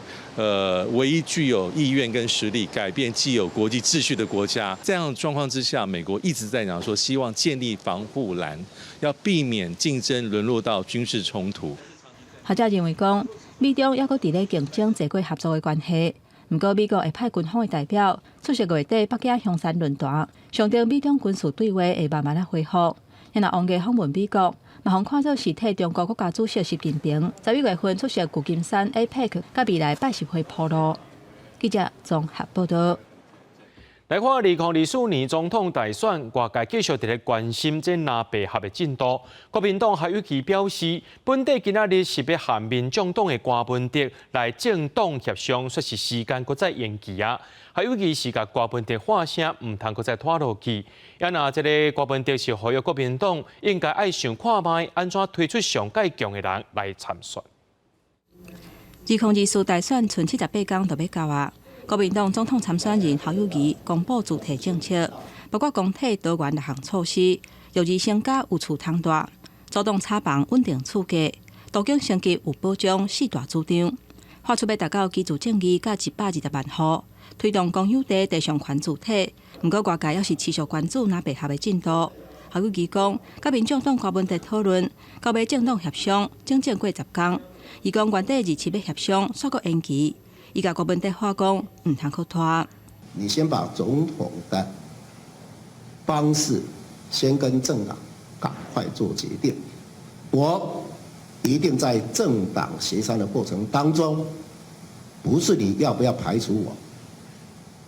唯一具有意願跟實力改變既有國際秩序的國家。這樣的狀況之下，美國一直在講說，希望建立防護欄，要避免競爭淪落到軍事衝突。學者認為講，美中猶閣佇咧競爭濟過合作的關係。毋過美國會派軍方的代表出席月底北京香山論壇，象徵美中軍事對話會慢慢仔恢復。若王毅訪問美國，嘛予看做是替中國國家主席習近平11月份出席舊金山 APEC 佮未來拜習會鋪路。記者綜合報道。來看2024年總統大選，外界繼續佇咧關心這藍白合的進度。國民黨侯友宜表示，本底今仔日是欲和民眾黨的柯文哲來政黨協商，說是時間閣再延期啊。侯友宜是共柯文哲喊聲，毋通閣再拖落去。啊，若這个柯文哲是呼籲國民黨應該愛想看覓按怎推出上蓋強的人來參選。2024大選賰78工就欲到啊！國民黨總統參選人侯友宜公布主題政策，包括公提多元六項措施，育兒薪假有厝通蹛，主動炒房穩定厝價，都更升級有保障四大主張，喊出欲達到居住正義佮120萬戶，推動公有地地上權主體。毋過外界猶是持續關注藍白合的進度。侯友宜講，佮民眾黨柯文哲討論，到尾政黨協商，整整過10工。伊講原底27欲協商，煞閣延期。伊共柯文哲喊講，毋通閣拖。你先把總統的方式先跟政黨趕快做決定。我一定在政黨協商的過程當中，不是你要不要排除我，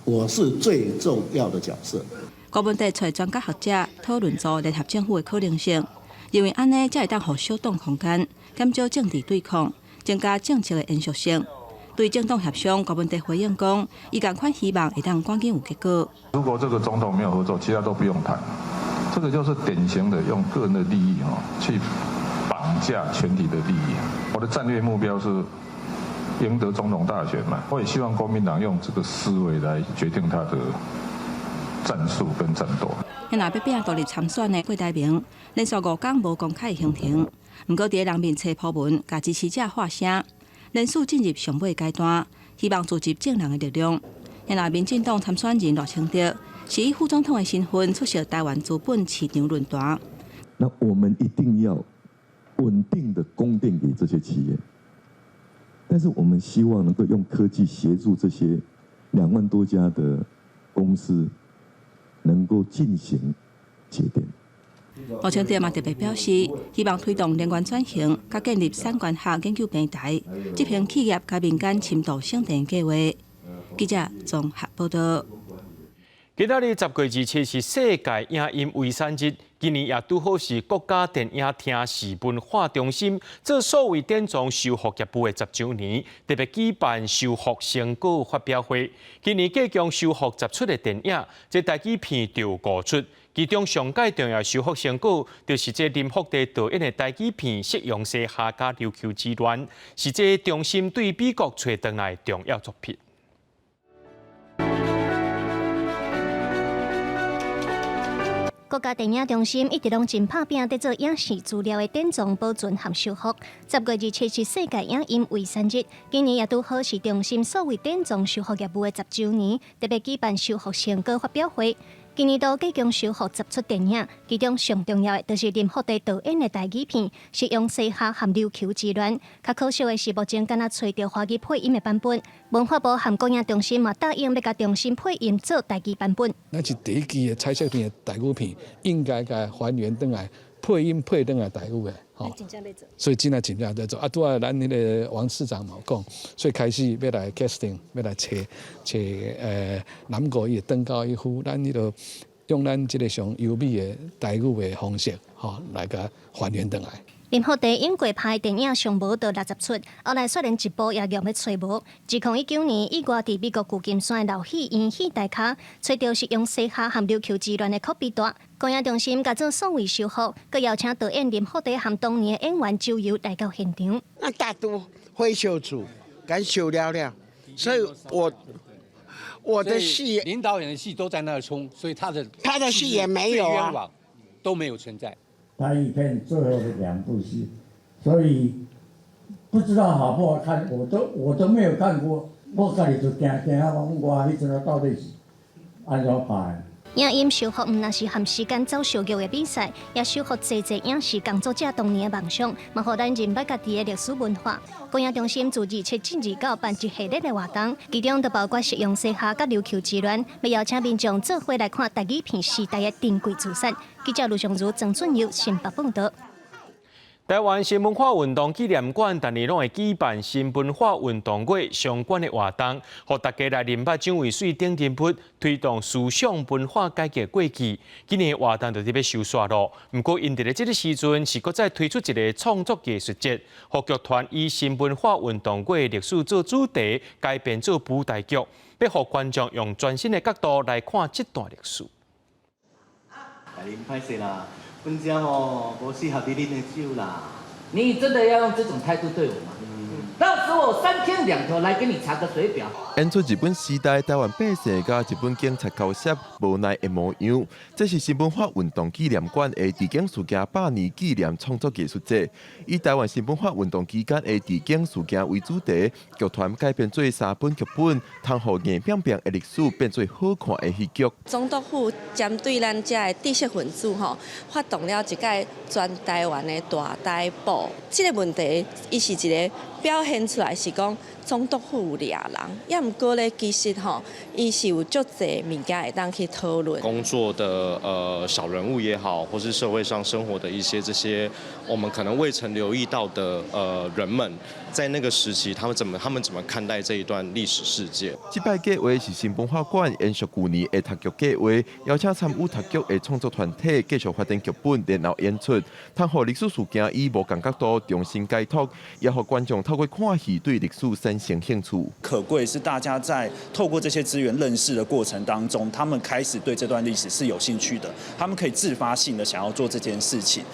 我是最重要的角色。柯文哲揣專家學者討論組聯合政府的可能性，認為按呢才會當予小黨空間，減少政治對抗，增加政策的延續性。對政黨協商，柯文哲回應講，伊仝款希望會當趕緊有結果。如果這個總統沒有合作，其他都不用談。這個就是典型的用個人的利益去綁架全體的利益。我的戰略目標是贏得總統大選嘛，我也希望國民黨用這個思維來決定他的戰術跟戰鬥。若欲拚獨立參選的郭台銘，連續5工無公開行程，毋過佇人面冊鋪文，共支持者喊聲。連署進入上尾階段，希望聚集眾人的力量。若民進黨參選人賴清德是以副總統的身份出席台灣資本市場論壇。那我們一定要穩定的供電給這些企業，但是我們希望能夠用科技協助這些2萬多家的公司能夠進行節電。賴清德嘛特別表示，希望推動能源轉型，佮建立產官學研究平台，執行企業佮民間深度省電計劃。記者綜合報道。今仔日10月27是世界影音遺產日，今年也拄好是國家電影聽視文化中心做數位典藏修復業務的10週年，特別舉辦修復成果發表會。今年計共修復10齣的電影，這台語片就有五齣，其中上蓋重要修復成果，就是這林福地導演的台語片《夕陽西下佮琉球之亂》，是這中心對美國揣轉來的重要作品。國家電影中心一直攏真拍拚佇做影視資料的典藏、保存和修復。10月27是世界影音遺產日，今年也拄好是中心數位典藏修復業務的十週年，特別舉辦修復成果發表會。今年度計共修復10齣電影，其中上重要的就是林福地導演的台語片《夕陽西下》和《琉球之戀》。較可惜的是，目前敢若揣著華語配音的版本。文化部和國影中心嘛答應欲共中心配音做台語版本。咱是第一支的彩色片的台語片，應該共還原轉來配音配轉來台語的，吼。所以真正真正在做。啊，拄仔咱彼个王市長嘛有講，所以開始欲來 casting，欲來揣揣南國伊會轉交伊赴，咱彼个用咱這个上優美的台語的方式，吼，來共還原轉來。林福地演過拍的電影上無就60齣，後來煞連一部也強欲揣無。2019年意外佇美國舊金山老戲院戲台跤，揣著夕陽西下和琉球之戀的拷貝帶。光影中心共做數位修復，閣邀請導演林福地和當年的演員周游來到現場。那大都火燒厝，共燒了了，所以我的戲，林導演的戲都在那衝，所以他的戲也沒有啊，都沒有存在。台語片最後的兩部戲，所以不知道好不好看，我都沒有看過，我家己就驚驚啊！講我彼陣到底是按怎拍？影音修復毋但是和時間走相約的比賽，也修復濟濟影視工作者當年的夢想，嘛予咱認捌家己的歷史文化。光影中心自27至29辦一系列的活動，其中就包括夕陽西下佮琉球之戀，欲邀請民眾做伙來看台語片時代的珍貴資產。記者盧尚如、曾俊佑新北報道。台灣新文化運動紀念館逐年攏會舉辦新文化運動月相關的活動，予大家來認捌蔣渭水等人物，推動思想文化改革過去。今年活動就佇欲收煞囉。毋過，𪜶佇咧這个時陣是閣再推出一个創作藝術節，予劇團以新文化運動月歷史做主題，改編做舞台劇，欲予觀眾用全新的角度來看這段歷史。來恁歹勢啦。阮遮吼無適合你啉的酒啦。你真的要用這種態度對我嗎？到時我三天兩頭來給你查個水表。演出日本時代台灣百姓佮日本警察交涉無奈的模樣，這是新文化運動紀念館的治警事件百年紀念創作藝術節，以台灣新文化運動期間的治警事件為主題，劇團改編做三本劇本，通予硬拚拚的歷史變做好看的戲劇。總督府針對咱遮的知識分子吼，發動了一屆全台灣的大逮捕。這个問題，伊是一个表現出來是講總督府有掠人，也毋過咧，其實吼，伊是有足濟物件會當去討論。工作的小人物也好，或是社會上生活的一些這些我們可能未曾留意到的人們，在那個時期，他們怎麼看待這一段歷史事件？這擺計劃是新文化館延續舊年的讀劇計劃，邀請參與讀劇的創作團體繼續發展劇本，然後演出，通予歷史事件以無仝角度重新解讀，也予觀眾透過看戲對歷史產生興趣。可貴是大家在透過這些資源認識的過程當中，他們開始對這段歷史是有興趣的，他們可以自發性的想要做這件事情。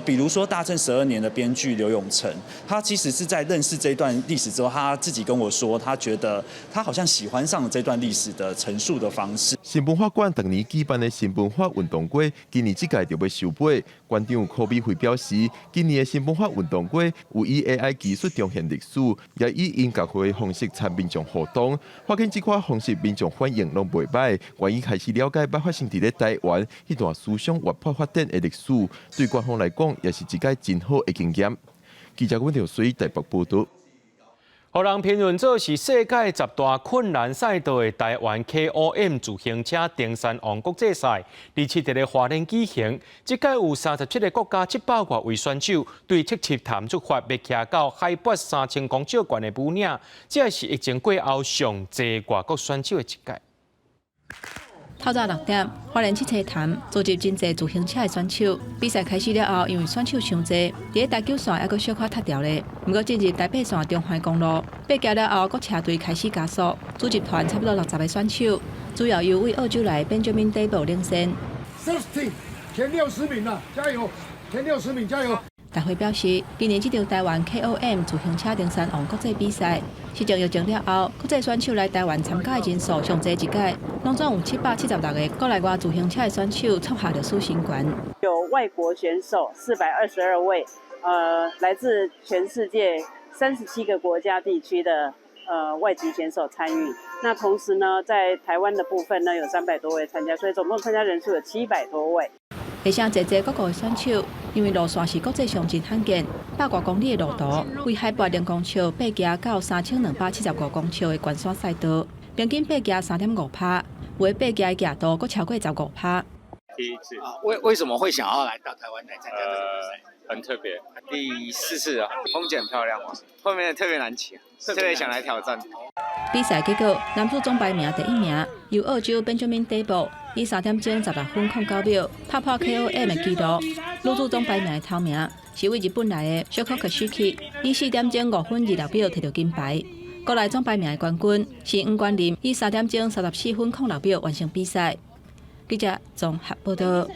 比如說大正12年的編劇劉永成，他其實是在認識這段歷史之後，他自己跟我說，他覺得他好像喜歡上了這段歷史的陳述的方式。新文化館逐年舉辦的新文化運動月，今年這屆就欲收尾。館長柯美惠表示，今年的新文化運動月有以 AI 技術重現歷史，也以音樂會方式參民眾互動。發現這款方式民眾反應攏袂䆀，願意開始了解捌發生佇咧台灣彼段思想活潑發展的歷史，對官方來講也是一個真好的經驗。記者溫條水台北報道。予人評論做是世界十大困難賽道的台灣 KOM 自行車登山王國際賽，27佇咧花蓮舉行。這屆有37个國家700外位選手，對七七潭出發，欲騎到海拔3000公尺懸的武嶺，這是疫情過後上濟外國選手的一屆。透早6點，花蓮七星潭聚集真濟自行車的選手。比賽開始了後，因為選手傷濟，佇咧台九線猶閣小可塞牢咧。毋過進入台八線中環公路，爬行了後，閣車隊開始加速。主集團差不多60个選手，主要由位澳洲來的 Benjamin Dable 領先。 60，前60名啦，加油！前60名，加油！大會表示，今年這場台灣 KOM 自行車登山王國際比賽，是從疫情了後，國際選手來台灣參加的人數上濟一屆，攏總有776個國內外自行車的選手創下歷史新高。有外國選手422位，來自全世界37個國家地區的外籍選手參與。那同時呢，在台灣的部分呢，有300多位參加，所以總共參加人數有700多位。而且濟濟各國的選手，因為路線是國際上真罕見，100外公里的路途，為海拔0公尺爬行到3275公尺的懸山賽道，平均爬行3.5趴，有的爬行的強度閣超過15趴。第一次啊，為什麼會想要來到台灣來參加這個比賽？很特別，第四次啊，風景很漂亮，後面特別難騎，特別想來挑戰。比賽結果，男子總排名第一名由澳洲 Benjamin Dable 以3點鐘16分09秒拍破 KOM 的紀錄。女子總排名的頭名是位日本來的 Shoko Kashiki，以4點鐘5分26秒摕到金牌。國內總排名的冠軍是黃冠霖，以3點鐘34分06秒完成比賽。記者綜合報道。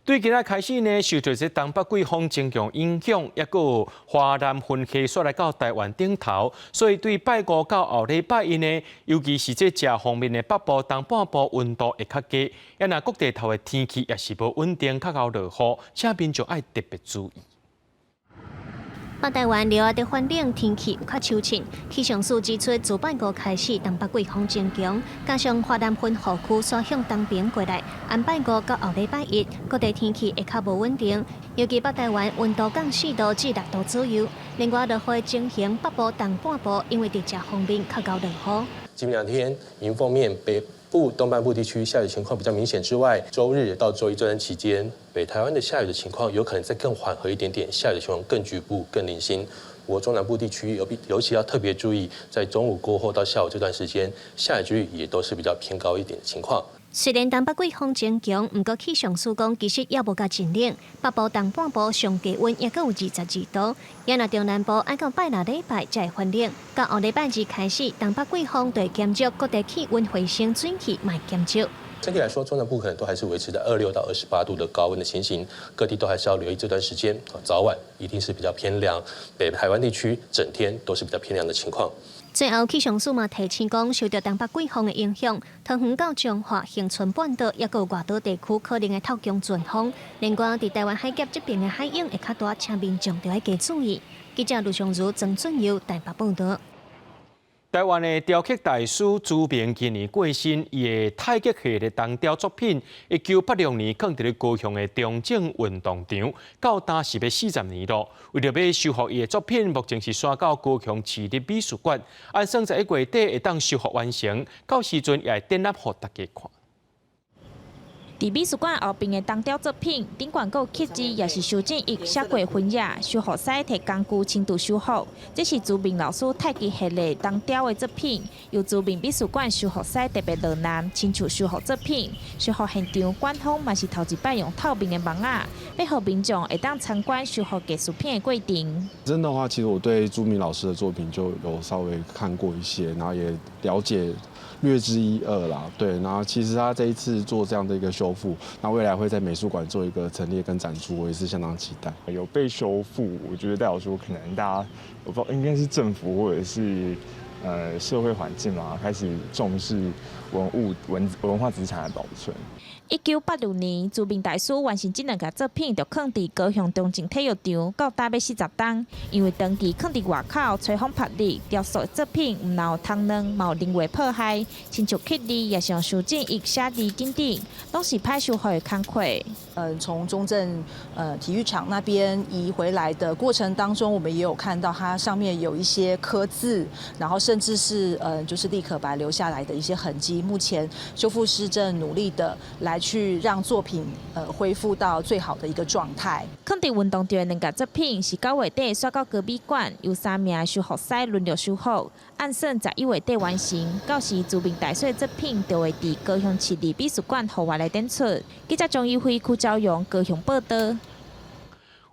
對今仔開始呢，受著這東北季風增強影響，抑閣有華南雲系煞來到台灣頂頭，所以對拜五到後禮拜一呢，尤其是這食方面的北部、東半部溫度會較低，啊若各地頭的天氣也是無穩定，較𠢕落雨，請民眾愛特別注意。北台灣料仔佇寒冷，天氣有較秋晴。氣象署指出，自拜五開始，東北季風增強，加上華南雲雨區煞向東邊過來，按拜五到後禮拜一，各地天氣會較無穩定。尤其北台灣溫度降4度至6度左右。另外，落雨情形，北部東半部因為佇食鋒面較𠢕落雨。今明兩天，迎風面北部東半部地區下雨情況比較明顯之外，週日到週一這段期間，北台灣的下雨的情況有可能再更緩和一點點，下雨的情況更局部、更零星。不過中南部地區尤其要特別注意，在中午過後到下午這段時間，下雨幾率也都是比較偏高一點的情況。雖然東北季風增強，毋過氣象署講其實猶無甲真冷。北部東半部上低溫猶閣有22度，也若中南部愛到拜六禮拜才會寒冷。到後禮拜二開始，東北季風就會減弱，各地氣溫回升，水氣嘛會減少。整體來說，中南部可能都還是維持在26到28度的高溫的情形，各地都還是要留意這段時間，早晚一定是比較偏涼。北台灣地區整天都是比較偏涼的情況。最後，氣象署嘛提醒講，受著東北季風的影響，桃園到彰化、恆春半島，抑閣有外島地區可能會透強陣風。另外，佇台灣海峽這邊的海湧會較大，請民眾著愛加注意。記者盧尚如、曾俊佑台北報道。台灣的雕刻大師朱銘今年過身，伊的太極系列銅雕作品，1986年囥佇咧高雄的中正運動場，到今是欲40年囉。為著欲修復伊的作品，目前是徙到高雄市立美術館，按算11月底會當修復完成，到時陣也會展覽予大家看。佇美術館後邊的銅雕作品，頂懸閣有刻字，也是修正液寫過痕跡，修復師提工具深度修復。這是朱銘老師太極系列銅雕的作品，由朱銘美術館修復師特別落難親手修復作品。修復現場，館方嘛是頭一擺用透明的網仔，欲予民眾會當參觀修復藝術品的過程。真的話，其實我對朱銘老師的作品就有稍微看過一些，然後也了解略知一二啦。對，然後其實他這一次做這樣的一個修復，那未來會在美術館做一個陳列跟展出，我也是相當期待。有被修復，我覺得代表說可能大家，我不知道應該是政府或者是社會環境嘛，開始重視文物文化資產的保存。1986年，朱銘大師完成這兩個作品，就囥佇高雄中正體育場，到今欲40冬。因為長期囥佇外口，吹風曝日，雕塑作品毋但有蟲卵，嘛有人為破壞，親像刻字，也是用修正液寫字等等，攏是歹修復的工課。從中正體育場那邊移回來的過程當中，我們也有看到它上面有一些刻字，然後甚至是就是立可白留下來的一些痕跡。目前修復師正努力的來去讓作品恢復到最好的一個狀態。囥佇運動場的兩個作品是9月底徙到高美館，由三名修復師輪流修復，按算11月底完成。到時朱銘大師的作品就會佇高雄市立美術館戶外來展出。記者張怡輝、柯昭陽高雄報道。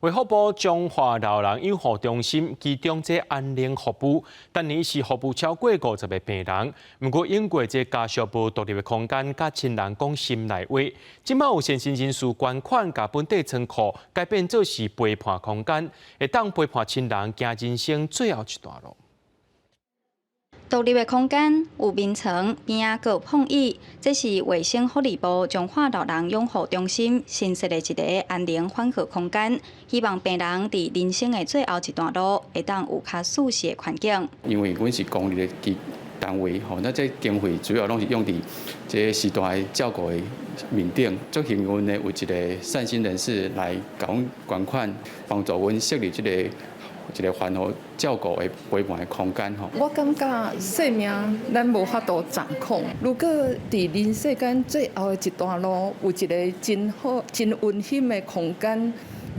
衛福部彰化老人養護中心提供這安寧服務，逐年是服務超過50個病人。毋過因為這家屬無獨立的空間，佮親人講心內話，這擺有善心人士捐款，共本地倉庫改變做是陪伴空間，會當陪伴親人行人生最後一段路。獨立的空間有眠床，邊仔閣有膨椅，這是衛生福利部彰化老人養護中心新設的一个安寧緩和空間，希望病人佇人生的最後一段路，會當有較舒適的環境。因為阮是公立的機單位，吼，那這經費主要攏是用佇這時代照顧的面頂。足幸運的有一个善心人士來共阮捐款，幫助阮設立這个一个緩和照顧的陪伴的空間吼。我感覺生命咱無法度掌控。如果佇人世間最後的一段路有一个真好、真溫馨的空間，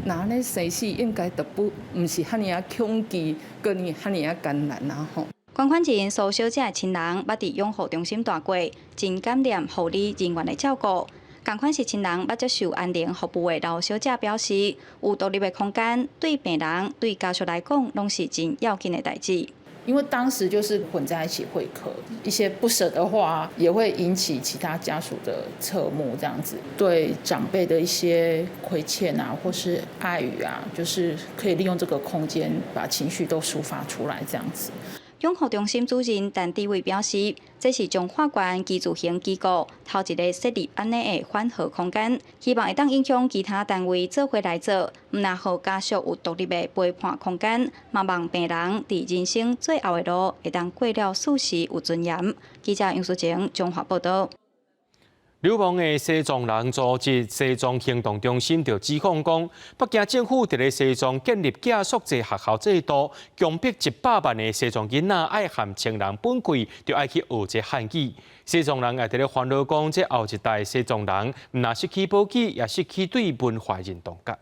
那按呢生死應該就不毋是遐爾仔恐懼，閣爾遐爾仔艱難啊吼。捐款人蘇小姐的親人捌佇養護中心蹛過，真感念護理人員的照顧。仝款是親人捌接受安寧服務的劉小姐表示，有獨立的空間，對病人、對家屬來講，攏是真要緊的代誌。因為當時就是混在一起會客，一些不捨的話也會引起其他家屬的側目，這樣子對長輩的一些虧欠啊，或是愛語啊，就是可以利用這個空間把情緒都抒發出來，這樣子。養護中心主任陳志偉表示，這是彰化縣居住型機構頭一个設立按呢的緩和空間，希望會當影響其他單位做伙來做，毋但予家屬有獨立的陪伴空間，嘛望病人佇人生最後的路會當過了舒適有尊嚴。記者楊淑晴彰化報導。流亡的西藏人組織西藏行動中心就指控講，北京政府佇咧西藏建立寄宿制學校制度，強迫100萬个西藏囡仔愛和親人分開，就愛去學這漢語。西藏人也佇咧煩惱講，這後一代西藏人毋但失去母語，也失去對文化認同感。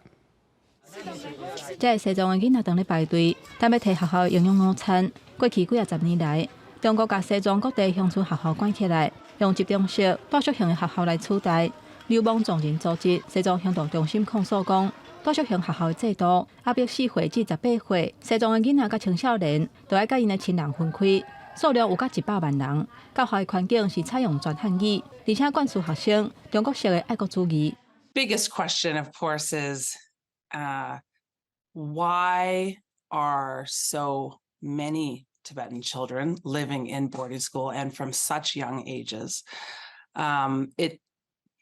這个西藏的囡仔當咧排隊，等欲提學校營養午餐。過去幾仔十年來，中國共西藏各地鄉村學校關起來，用集中式、住宿型的學校來取代。流亡藏人組織西藏行動中心控訴講，住宿型學校的制度壓迫4歲至18歲西藏的囡仔佮青少年，都愛佮𪜶的親人分開，數量有到100萬人。教學的環境是採用全漢語，而且灌輸學生中國式的愛國主義。 Biggest question, of course, is why are so many Tibetan children living in boarding school and from such young ages?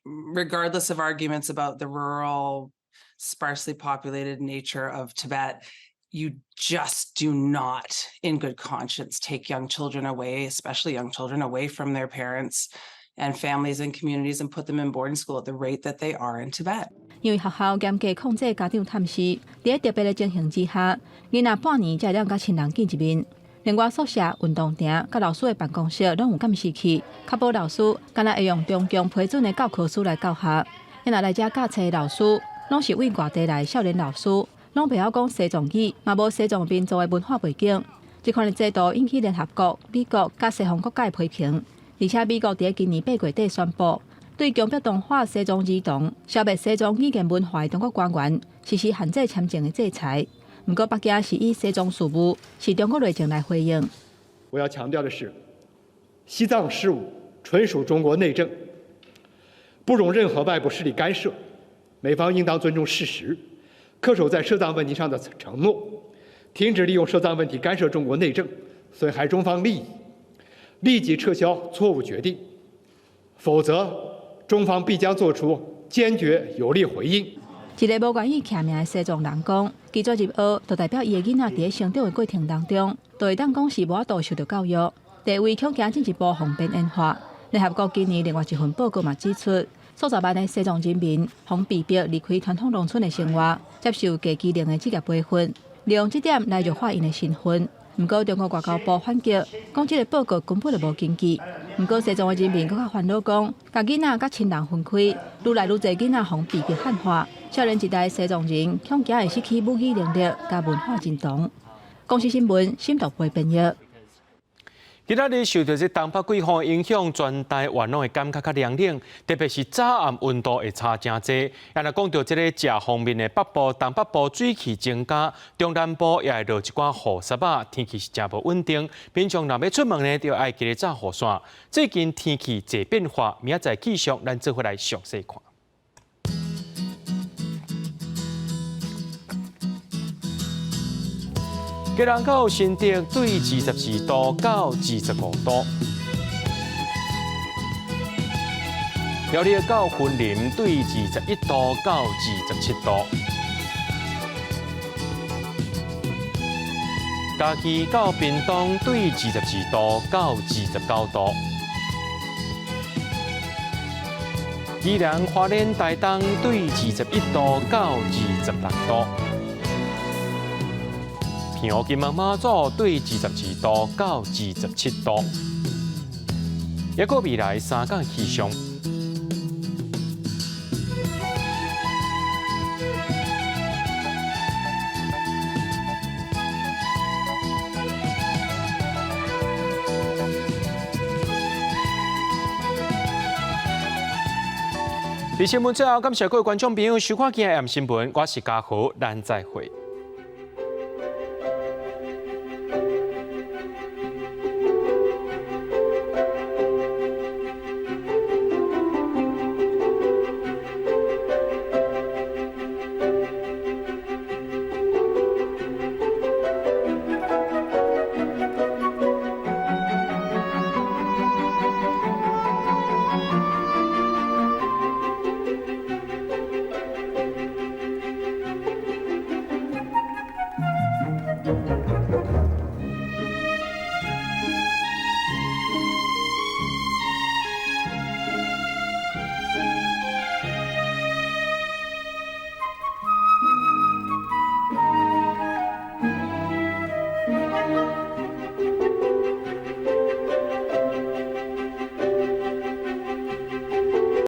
Regardless of arguments about the rural, sparsely populated nature of Tibet, you just do not, in good conscience, take young children away, especially young children, away from their parents and families and communities and put them in boarding school at the rate that they are in Tibet. 因為學校嚴格控制家長探視，佇特別的情形之下，囡仔半年才會當佮親人見一面。另外，宿舍、運動場、佮老師的辦公室攏有監視器，確保老師敢若會用中共批准的教科書來教學。若來遮教冊的老師，攏是對外地來的少年老師，攏袂曉講西藏語，嘛無西藏民族的文化背景。這款的制度引起聯合國、美國佮西方國家的批評，而且美國佇今年8月底宣布，對強迫同化西藏兒童、消滅西藏語言文化的中國官員實施限制簽證的制裁。毋過，北京是以西藏事務是中國內政來回應。我要強調的是，西藏事務純屬中國內政，不容任何外部勢力干涉。美方應當尊重事實，恪守在涉藏問題上的承諾，停止利用涉藏問題干涉中國內政，損害中方利益，立即撤銷錯誤決定，否則中方必將作出堅決有力回應。一个無願意署名的西藏人講，拒絕入學，就代表伊的囡仔佇咧成長的過程當中，就會當講是無法度受著教育，地位恐驚進一步予邊緣化。聯合國今年另外一份報告嘛指出，數十萬的西藏人民予被迫離開傳統農村的生活，接受低技能的職業培訓，利用這點來弱化𪜶的身份。毋過中國外交部反擊，講這个報告根本就無根據。毋過西藏的人民閣較煩惱，講共囡仔佮親人分開，愈來愈濟囡仔予被迫漢化。少年一代西藏人恐驚會失去母語能力佮文化認同。公視新聞，沈道培編譯。今仔日受著這東北季風影響，全台灣攏會感覺較涼冷，特別是早暗溫度會差誠濟。也若講著這个食方面的北部、東北部水汽增加，中南部也會落一寡雨濕仔，天氣是誠無穩定。民眾若欲出門呢，就愛記得帶雨傘。最近天氣濟變化，明仔載繼續咱做伙來詳細看。基隆到新竹對24度到25度，苗栗到雲林對21度到27度，嘉義到屏東對24度到29度，宜蘭花蓮台東對21度到26度。澎湖金門馬祖對22度到27度，抑閣未來三工氣象。佇新聞最後，感謝各位觀眾朋友收看今日的新聞，我是嘉豪，咱再會。